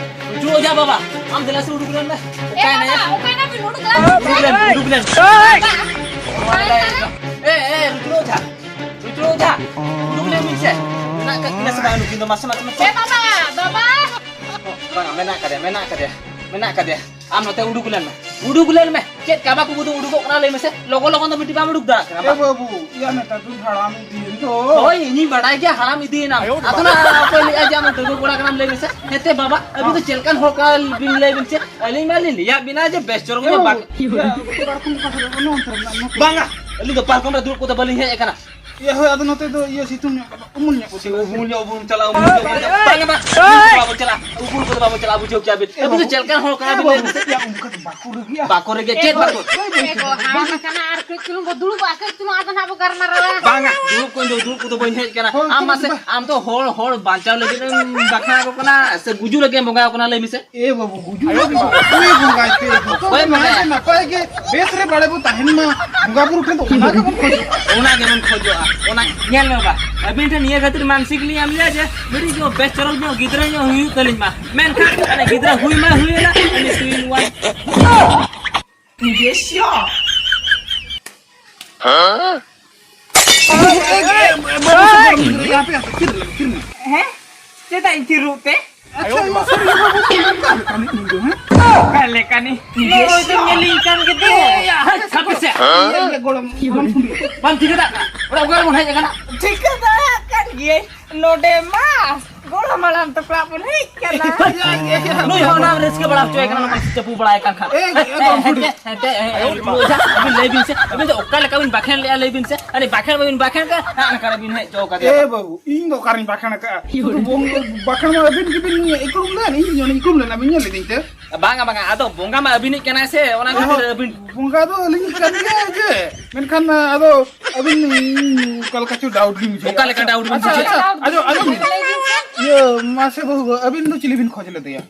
ᱨᱩᱪᱩ ᱚᱡᱷᱟ ᱵᱟᱵᱟ, ᱟᱢ ᱫᱮᱞᱟ ᱥᱮ ᱩᱰᱩᱠ ᱞᱮᱱ ᱢᱮ᱾ ᱚᱠᱟᱭ ᱱᱟᱭᱟ? ᱚᱠᱟᱭ ᱱᱟᱯᱮ ᱱᱩᱰᱩᱠ ᱞᱮᱱ? ᱩᱰᱩᱠ ᱞᱮᱱ, ᱩᱰᱩᱠ ᱞᱮᱱ᱾ ᱵᱟᱵᱟ᱾ ᱮ, ᱮ, ᱨᱩᱪᱩ ᱚᱡᱷᱟ, ᱨᱩᱪᱩ ᱚᱡᱷᱟ, ᱩᱰᱩᱠ ᱞᱮᱱ ᱢᱮᱥᱮ᱾ ᱢᱮᱱᱟᱜ ᱠᱟᱜ ᱠᱤᱱᱟ ᱥᱮ ᱵᱟᱝ ᱱᱩᱠᱤᱱ ᱫᱚ? ᱢᱟᱥᱮ, ᱢᱟᱥᱮ, ᱢᱟᱥᱮ᱾ ᱮ ᱵᱟᱵᱟ, ᱵᱟᱵᱟ᱾ ᱵᱟᱝᱟ, ᱢᱮᱱᱟᱜ ᱠᱟᱫᱮᱭᱟ, ᱢᱮᱱᱟᱜ ᱠᱟᱫᱮᱭᱟ, ᱢᱮᱱᱟᱜ ᱠᱟᱫᱮᱭᱟ᱾ ᱟᱢ ᱱᱚᱛᱮ ᱩᱰᱩᱠ ᱞᱮᱱ ᱢᱮ, ᱩᱰᱩᱠ ᱞᱮᱱ ᱢᱮ᱾ ᱪᱮᱫ ᱠᱟᱵᱟ ᱠᱩᱵᱩ ᱫᱚ ᱩᱰᱩᱠᱚᱜ ᱠᱟᱱᱟ ᱞᱟᱹᱭ ᱢᱮᱥᱮ? ᱞᱚᱜᱚ ᱞᱚᱜᱚᱱ ᱫᱚ ᱢᱤᱫᱴᱤᱡ ᱵᱟᱢ ᱩᱰᱩᱠ ᱫᱟᱲᱮᱭᱟᱜ ᱠᱟᱱᱟ, ᱮ ᱵᱟᱝ? ᱵᱟᱹᱵᱩ, ᱤᱭᱟᱹ ᱱᱮᱛᱟᱨ ᱫᱚ ᱦᱟᱲᱟᱢ ᱤᱫᱤᱭᱮᱱ ᱫᱚ᱾ ᱦᱳᱭ, ᱤᱧᱤᱧ ᱵᱟᱰᱟᱭ ᱜᱮᱭᱟ ᱦᱟᱲᱟᱢ ᱤᱫᱤᱭᱮᱱᱟᱢ᱾ ᱟᱭᱳ ᱟᱫᱚ ᱵᱟᱵᱟ᱾ ᱱᱟ ᱚᱠᱚᱭ ᱞᱟᱹᱭᱟ ᱡᱮ ᱟᱢ ᱫᱚ ᱰᱟᱺᱜᱩᱣᱟᱹ ᱠᱚᱲᱟ ᱠᱟᱱᱟᱢ ᱞᱟᱹᱭ ᱢᱮᱥᱮ? ᱦᱮᱸᱛᱮ ᱵᱟᱵᱟ, ᱟᱹᱵᱤᱱ ᱫᱚ ᱪᱮᱫ ᱞᱮᱠᱟᱱ ᱦᱚᱲ ᱠᱟᱱᱟ ᱵᱤᱱ ᱞᱟᱹᱭ ᱵᱤᱱ ᱥᱮ? ᱟᱹᱞᱤᱧ ᱢᱟᱞᱤᱧ ᱞᱟᱹᱭᱟᱫ ᱵᱤᱱᱟ ᱡᱮ ᱵᱮᱥ ᱪᱚᱨᱚᱠ ᱮ ᱧᱚᱜ ᱵᱟᱵᱟ, ᱵᱟᱝ᱾ ᱤᱭᱟᱹ, ᱯᱟᱨᱠᱚᱢ ᱠᱚ ᱯᱟᱥᱮ ᱨᱮ ᱵᱟᱹᱱᱩᱜᱼᱟ, ᱚᱱᱛᱮ ᱨᱮ ᱢᱮᱱᱟᱜᱼᱟ᱾ ᱵᱟᱝᱟ, ᱟᱹᱞᱤᱧ ᱫᱚ ᱯᱟᱨᱠᱚᱢ ᱨᱮ ᱫᱩᱲᱩᱵ ᱠᱚᱫᱚ ᱵᱟᱹᱞᱤᱧ ᱦᱮᱡ ᱟᱠᱟᱱᱟ᱾ ᱤᱭᱟᱹ, ᱦᱳᱭ, ᱟᱫᱚ ᱱᱚᱛᱮ ᱫᱚ ᱤᱭᱟᱹ ᱥᱤᱛᱩᱝ ᱧᱚᱜ ᱠᱟᱱᱟ, ᱩᱢᱩᱞ ᱧᱚᱜ ᱠᱚ ᱥᱤᱛᱩᱝ᱾ ᱩᱢᱩᱞ ᱧᱚᱜ ᱵᱚᱱ ᱪᱟᱞᱟᱜᱼᱟ, ᱩᱢᱩᱞ ᱧᱚᱜ ᱵᱚᱱ ᱪᱟᱞᱟᱜᱼᱟ᱾ ᱵᱟᱝᱟ, ᱵᱟᱝ, ᱩᱢᱩᱞ ᱠᱚᱫᱚ ᱵᱟᱵᱚ ᱪᱟᱞᱟᱜᱼᱟ, ᱩᱢᱩᱞ ᱠᱚᱫᱚ ᱵᱟᱵᱚ ᱪᱟᱞᱟᱜᱼᱟ, ᱵᱩᱡᱷᱟᱹᱣ ᱠᱮᱜᱼᱟ ᱵᱤᱱ? ᱮ ᱟᱹᱵᱤᱱ ᱫᱚ ᱵᱟᱹᱵᱩ, ᱪᱮᱫ ᱞᱮᱠᱟᱱ ᱦᱚᱲ ᱠᱟᱱᱟ ᱵᱤᱱ ᱞᱟᱹᱭ ᱢᱮᱥᱮ? ᱮ ᱵᱟᱹᱵᱩ, ᱚᱱᱠᱟ ᱫᱚ ᱵᱟᱠᱚ ᱨᱩᱜᱤᱭᱟ᱾ ᱵᱟᱠᱚ ᱨᱩᱜᱤᱭᱟ, ᱪᱮᱫ ᱵᱟᱠᱚ? ᱮ ᱜᱚ, ᱦᱟᱲᱟᱢ ᱟᱠᱟᱱᱟ, ᱟᱨ ᱠᱟᱹᱡ ᱪᱩᱞᱩᱝ ᱵᱚ ᱫᱩᱲᱩᱵᱟ, ᱠᱟᱹᱡ ᱪᱩᱞᱩᱝ ᱟᱫᱚ ᱱᱟᱦᱟᱜ ᱵᱚ ᱜᱟᱞᱢᱟᱨᱟᱣᱟ᱾ ᱵᱟᱝᱟ, ᱫᱩᱲᱩᱵ ᱠᱚ ᱫᱚ, ᱫᱩᱲᱩᱵ ᱠᱚᱫᱚ ᱵᱟᱹᱧ ᱦᱮᱡ ᱟᱠᱟᱱᱟ᱾ ᱦᱳᱭ, ᱟᱢ ᱢᱟᱥᱮ, ᱵᱟᱝ᱾ ᱟᱢ ᱫᱚ ᱦᱚᱲ, ᱦᱚᱲ ᱵᱟᱧᱪᱟᱣ ᱞᱟᱹᱜᱤᱫ ᱮᱢ ᱵᱟᱠᱷᱟᱱ ᱟᱠᱚ ᱠᱟᱱᱟ ᱥᱮ ᱜᱩᱡᱩᱜ ᱞᱟᱹᱜᱤᱫ ᱮᱢ ᱵᱚᱸᱜᱟ ᱟᱠᱚ ᱠᱟᱱᱟ, ᱞᱟᱹᱭ ᱢᱮᱥᱮ? ᱮ ᱵᱟᱹᱵᱩ, ᱜᱩᱡᱩᱜ ᱞᱟᱹᱜᱤᱫ ᱫᱚ ᱚᱠᱚᱭ ᱵᱚᱸᱜᱟᱭ ᱛᱮ? ᱡᱚᱛᱚ ᱚᱠᱚᱭ ᱦᱚᱲ ᱱᱟᱭᱛᱮ ᱵᱚᱸᱜᱟᱭᱟ? ᱱᱟᱯᱟᱭ ᱜᱮ ᱵᱮᱥ ᱨᱮ ᱵᱟᱲᱮ ᱵᱚ ᱛᱟᱦᱮᱱ ᱢᱟ, ᱵᱚᱸᱜᱟ ᱵᱩᱨᱩ ᱴᱷᱮᱱ ᱫᱚ ᱚᱱᱟ ᱜᱮᱵᱚᱱ ᱠᱷᱚᱡᱚᱜᱼᱟ᱾ ᱚᱱᱟ ᱜᱮᱵᱚᱱ ᱠᱷᱚᱡᱚᱜᱼᱟ᱾ ᱚᱱᱟ ᱧᱮᱞ ᱢᱮ ᱵᱟᱵᱟ, ᱟᱹᱵᱤᱱ ᱴᱷᱮᱱ ᱱᱤᱭᱟᱹ ᱠᱷᱟᱹᱛᱤᱨ ᱢᱟᱱᱥᱤᱠ ᱞᱤᱧ ᱮᱢ ᱞᱮᱫᱟ ᱡᱮ ᱢᱤᱫᱴᱤᱡ ᱵᱮᱥ ᱪᱚᱨᱚᱠ ᱧᱚᱜ ᱜᱤᱫᱽᱨᱟᱹ ᱧᱚᱜ ᱦᱩᱭᱩᱜ ᱛᱟᱹᱞᱤᱧ ᱢᱟ, ᱢᱮᱱᱠᱷᱟᱱ ᱚᱱᱟ ᱜᱤᱫᱽᱨᱟᱹ ᱦᱩᱭ ᱢᱟ ᱦᱩᱭᱮᱱᱟ, ᱩᱱᱤ ᱛᱩᱭᱤᱱ ᱣᱟᱱ᱾ ᱦᱮᱸ? ᱪᱮᱫᱟᱜ ᱤᱧ ᱛᱷᱤᱨᱚᱜ ᱛᱮ? ᱟᱪᱪᱷᱟ, ᱤᱭᱟᱹ, ᱥᱟᱹᱨᱤ ᱜᱮ ᱵᱟᱹᱵᱩ, ᱚᱠᱟ ᱞᱮᱠᱟᱱᱤᱡ ᱱᱩᱭ ᱫᱚ, ᱦᱮᱸ? ᱚᱠᱟ ᱞᱮᱠᱟᱱᱤᱡ? ᱱᱩᱭ ᱫᱚ ᱧᱮᱞᱤᱧ ᱠᱟᱱ ᱜᱮ ᱫᱚ᱾ ᱮᱭ, ᱭᱟ, ᱦᱟᱹᱴ, ᱥᱟᱵ ᱯᱮᱥᱮ᱾ ᱤᱭᱟᱹ, ᱤᱭᱟᱹ, ᱜᱚᱲᱚᱢ, ᱜᱚᱲᱚᱢ ᱠᱩᱲᱤ᱾ ᱵᱟᱢ ᱴᱷᱤᱠᱟᱹ ᱫᱟᱲᱮᱭᱟᱜ ᱠᱟᱱᱟ? ᱚᱲᱟᱜ ᱚᱠᱟ ᱨᱮᱵᱚᱱ ᱦᱮᱡ ᱟᱠᱟᱱᱟ? ᱴᱷᱤᱠᱟᱹ ᱫᱟᱲᱮᱭᱟᱜ ᱠᱟᱱ ᱜᱤᱭᱟᱹᱧ, ᱱᱚᱰᱮ ᱢᱟ ᱜᱚᱲᱚᱢ ᱦᱟᱲᱟᱢ ᱛᱟᱠᱚ ᱚᱲᱟᱜ ᱵᱚᱱ ᱦᱮᱡ ᱟᱠᱟᱱᱟ᱾ ᱱᱩᱭ ᱦᱚᱸ ᱚᱱᱟ ᱨᱟᱹᱥᱠᱟᱹ ᱵᱟᱲᱟ ᱦᱚᱪᱚᱭᱮ ᱠᱟᱱᱟ, ᱚᱱᱟ ᱪᱟᱯᱩ ᱵᱟᱲᱟᱭ ᱠᱟᱱ ᱠᱷᱟᱱ᱾ ᱮ, ᱮ, ᱜᱚᱲᱚᱢ ᱠᱩᱲᱤ᱾ ᱮᱱᱛᱮ, ᱮ, ᱮ, ᱟᱵᱤᱱ ᱞᱟᱹᱭ ᱵᱤᱱ ᱥᱮ, ᱟᱹᱵᱤᱱ ᱫᱚ ᱚᱠᱟ ᱞᱮᱠᱟ ᱵᱤᱱ ᱵᱟᱠᱷᱮᱬ ᱞᱮᱜᱼᱟ, ᱞᱟᱹᱭ ᱵᱤᱱ ᱥᱮ? ᱟᱹᱰᱤ ᱵᱟᱠᱷᱮᱬ ᱵᱟᱹᱵᱤᱱ ᱵᱟᱠᱷᱮᱬ ᱠᱟᱱᱟ, ᱦᱟᱸᱜ ᱱᱚᱝᱠᱟ ᱵᱤᱱ ᱦᱮᱡ ᱦᱚᱪᱚ ᱠᱟᱫᱮᱭᱟ᱾ ᱮ ᱵᱟᱹᱵᱩ, ᱤᱧ ᱫᱚ ᱚᱠᱟᱨᱤᱧ ᱵᱟᱠᱷᱮᱬ ᱟᱠᱟᱫᱼᱟ? ᱥᱩᱫᱷᱩ ᱵᱚᱝ-, ᱵᱟᱠᱷᱮᱬ ᱢᱟ ᱟᱹᱵᱤᱱ ᱜᱮᱵᱤᱱ ᱤᱠᱲᱩᱢ ᱞᱮᱱ, ᱤᱧ ᱤᱠᱲᱩᱢ ᱞᱮᱱᱟ ᱵᱤᱱ ᱧᱮᱞ ᱞᱤᱫᱤᱧ ᱛᱮ᱾ ᱵᱟᱝᱟ, ᱵᱟᱝᱟ, ᱟᱫᱚ ᱵᱚᱸᱜᱟ ᱢᱟ ᱟᱹᱵᱤᱱᱤᱡ ᱠᱟᱱᱟᱭ ᱥᱮ, ᱚᱱᱟ ᱠᱷᱟᱹᱛᱤᱨ ᱦᱚᱸ, ᱟᱹᱵᱤᱱ ᱵᱚᱸᱜᱟ ᱫᱚ ᱟᱹᱞᱤᱧ ᱠᱟᱱ ᱜᱮᱭᱟ ᱡᱮ, ᱢᱮᱱᱠᱷᱟᱱ ᱟᱫᱚ ᱟᱹᱵᱤᱱ ᱚᱠᱟ ᱞᱮᱠᱟ ᱪᱚ doubt ᱞᱤᱧ ᱵᱩᱡᱷᱟᱹᱣᱮᱫᱼᱟ᱾ ᱚᱠᱟ ᱞᱮᱠᱟ doubt ᱵᱤᱱ ᱟᱪᱪᱷᱟ, ᱵᱩᱡᱷᱟᱹᱣᱮᱫᱼᱟ? ᱟᱪᱪᱷᱟ, ᱟᱪᱪᱷᱟ, ᱟᱸᱡᱚᱢ, ᱟᱸᱡᱚᱢ ᱵᱤᱱ᱾ ᱤᱭᱟᱹ, ᱢᱟᱥᱮ ᱵᱟᱹᱵᱩ, ᱟᱹᱵᱤᱱ ᱫᱚ ᱪᱤᱞᱤ ᱵᱤᱱ ᱠᱷᱚᱡᱽ ᱞᱮᱫᱮᱭᱟ?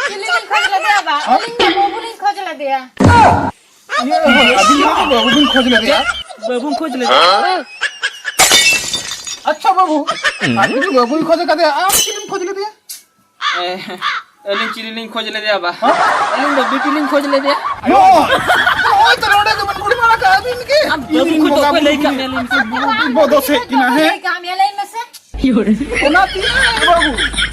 ᱪᱤᱞᱤ ᱞᱤᱧ ᱠᱷᱚᱡᱽ ᱞᱮᱫᱮᱭᱟ ᱵᱟ? ᱦᱚᱸ? ᱟᱹᱞᱤᱧ ᱫᱚ ᱵᱟᱹᱵᱩ ᱞᱤᱧ ᱠᱷᱚᱡᱽ ᱞᱮᱫᱮᱭᱟ᱾ ᱤᱭᱟᱹ, ᱟᱹᱵᱤᱱ ᱫᱚ ᱵᱟᱹᱵᱩ ᱵᱤᱱ ᱠᱷᱚᱡᱽ ᱞᱮᱫᱮᱭᱟ? ᱵᱟᱹᱵᱩᱧ ᱠᱷᱚᱡᱽ ᱞᱮᱫᱮᱭᱟ᱾ ᱟᱪᱪᱷᱟ ᱵᱟᱹᱵᱩ, ᱟᱹᱵᱤᱱ ᱫᱚ ᱵᱟᱹᱵᱩᱧ ᱠᱷᱚᱡᱽ ᱠᱟᱫᱮᱭᱟ, ᱟᱢ ᱪᱮᱫ ᱮᱢ ᱠᱷᱚᱡᱽ ᱞᱮᱫᱮᱭᱟ? ᱮ, ᱟᱹᱞᱤᱧ ᱪᱤᱞᱤ ᱞᱤᱧ ᱠᱷᱚᱡᱽ ᱞᱮᱫᱮᱭᱟ ᱵᱟ? ᱦᱚᱸ? ᱟᱹᱞᱤᱧ ᱫᱚ ᱵᱤᱴᱤ ᱞᱤᱧ ᱠᱷᱚᱡᱽ ᱞᱮᱫᱮᱭᱟ᱾ ᱱᱚᱜᱼᱚᱭ, ᱱᱚᱜᱼᱚᱭ ᱛᱚ ᱱᱚᱰᱮ ᱜᱮᱵᱚᱱ ᱜᱩᱲᱢᱟᱱ ᱟᱠᱟᱫ ᱟᱹᱵᱤᱱ ᱜᱮ᱾ ᱟᱢ ᱵᱟᱹᱵᱩ ᱤᱧ ᱠᱷᱚᱡᱽ ᱫᱚ ᱵᱚᱸᱜᱟ ᱚᱠᱚᱭ ᱵᱩᱨᱩ ᱞᱟᱹᱭ ᱠᱟᱜ ᱢᱮᱭᱟ, ᱞᱟᱹᱭ ᱢᱮᱥᱮ? ᱵᱚᱫᱚᱥ ᱦᱮᱡ ᱠᱤᱱᱟ, ᱦᱮᱸ? ᱞᱟᱹᱭ ᱠᱟᱜ ᱢᱮᱭᱟ, ᱞᱟᱹᱭ ᱢᱮᱥᱮ᱾ ᱚᱱᱟ ᱛᱮᱜᱮ ᱵᱟᱹᱵᱩ,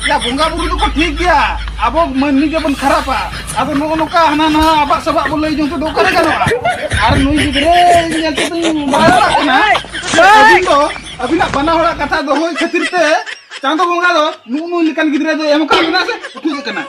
ᱭᱟ, ᱵᱚᱸᱜᱟ ᱵᱩᱨᱩ ᱫᱚᱠᱚ ᱴᱷᱤᱠ ᱜᱮᱭᱟ, ᱟᱵᱚ ᱢᱟᱹᱱᱢᱤ ᱜᱮᱵᱚᱱ ᱠᱷᱟᱨᱟᱯᱟ᱾ ᱟᱫᱚ ᱱᱚᱜᱼᱚ ᱱᱚᱝᱠᱟ ᱦᱟᱱᱟ ᱱᱟᱣᱟ ᱟᱵᱟᱜ ᱥᱟᱵᱟᱜ ᱵᱚ ᱞᱟᱹᱭ ᱡᱚᱝ ᱛᱮᱫᱚ ᱚᱠᱟᱨᱮ ᱜᱟᱱᱚᱜᱼᱟ? ᱟᱨ ᱱᱩᱭ ᱜᱤᱫᱽᱨᱟᱹ ᱧᱮᱞ ᱛᱮᱫᱚᱧ ᱵᱟᱲᱟᱭ ᱫᱟᱲᱮᱭᱟᱜ ᱠᱟᱱᱟ ᱡᱮ ᱟᱹᱵᱤᱱ ᱫᱚ ᱟᱹᱵᱤᱱᱟᱜ ᱵᱟᱱᱟ ᱦᱚᱲᱟᱜ ᱠᱟᱛᱷᱟ ᱫᱚᱦᱚᱭ ᱠᱷᱟᱹᱛᱤᱨ ᱛᱮ ᱪᱟᱸᱫᱚ ᱵᱚᱸᱜᱟ ᱫᱚ ᱱᱩᱜᱼᱩ ᱱᱩᱭ ᱞᱮᱠᱟᱱ ᱜᱤᱫᱽᱨᱟᱹ ᱫᱚ ᱮᱢ ᱟᱠᱟᱫ ᱵᱚᱱᱟ ᱥᱮ ᱩᱴᱷᱩᱡ ᱟᱠᱟᱱᱟ?